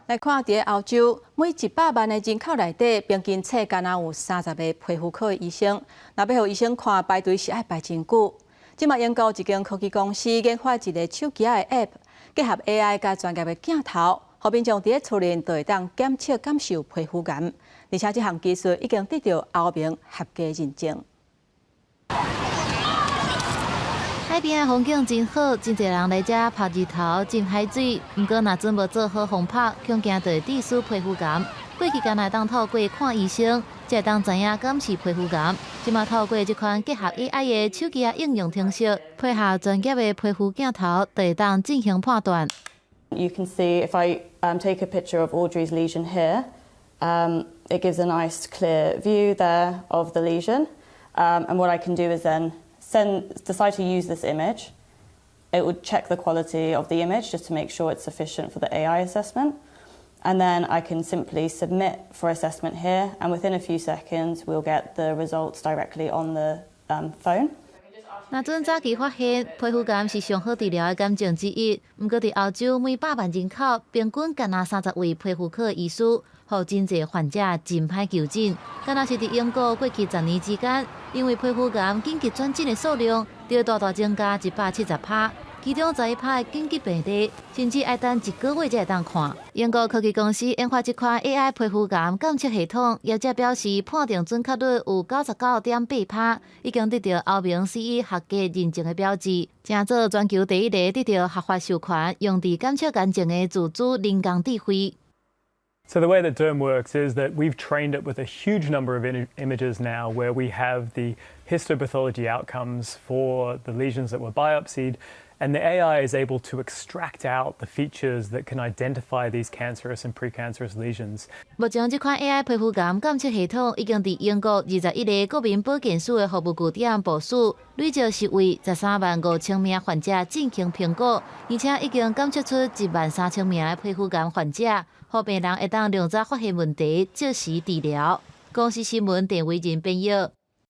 來看佇歐洲，每100萬個人口內底，平均冊敢若有30個皮膚科的醫生。若欲予醫生看，排隊是愛排真久。這馬英國一間科技公司研發一個手機仔的 App，結合 AI 佮專業的鏡頭，予民眾佇咧厝內就會當檢測敢是有皮膚癌。而且這項技術已經得到歐盟合格認證。海邊的風景真好，真濟人來遮曬日頭、浸海水。毋過，若準無做好防拍，恐驚就會致使皮膚癌。過去敢若會當透過看醫生，才會當知影敢是皮膚癌。這馬透過這款結合 AI 的手機仔應用程式，配合專業的皮膚鏡頭，就會當進行判斷。 You can see if I take a picture of Audrey's lesion here, it gives a nice clear view there of the lesion. And what I can do is then decide to use this image. It would check the quality of the image just to make sure it's sufficient for the AI assessment. And then I can simply submit for assessment here, and within a few seconds, we'll get the results directly on the phone. 若準早期發現，皮膚癌是上好治療的癌症之一。毋過佇歐洲，每百萬人口平均敢若30位皮膚科醫師，予真濟患者真歹求診。敢若是佇英國過去10年之間，因為皮膚癌緊急轉診的數量，就大大增加170趴。其中11趴的緊急病例，甚至愛等一個月才會當看。英國科技公司研發這款 AI 皮膚癌檢測系統，業者表示判定準確率有99.8趴，已經得到歐盟 CE 合格認證的標誌，成做全球第一个得到合法授權用佇檢測癌症的自主人工智慧。 So the way that Derm works is that we've trained it with a huge number of images now where we have the histopathology outcomes for the lesions that were biopsied. And the AI is able to extract out the features that can identify these cancerous and precancerous lesions. 目前這款 AI 皮膚癌檢測系統已經佇英國21個國民保健署的服務據點部署，累計是為135,000名患者進行評估，而且已經檢測出13,000名的皮膚癌患者，予病人會當量早發現問題，及時治療。公視新聞鄭偉仁編譯。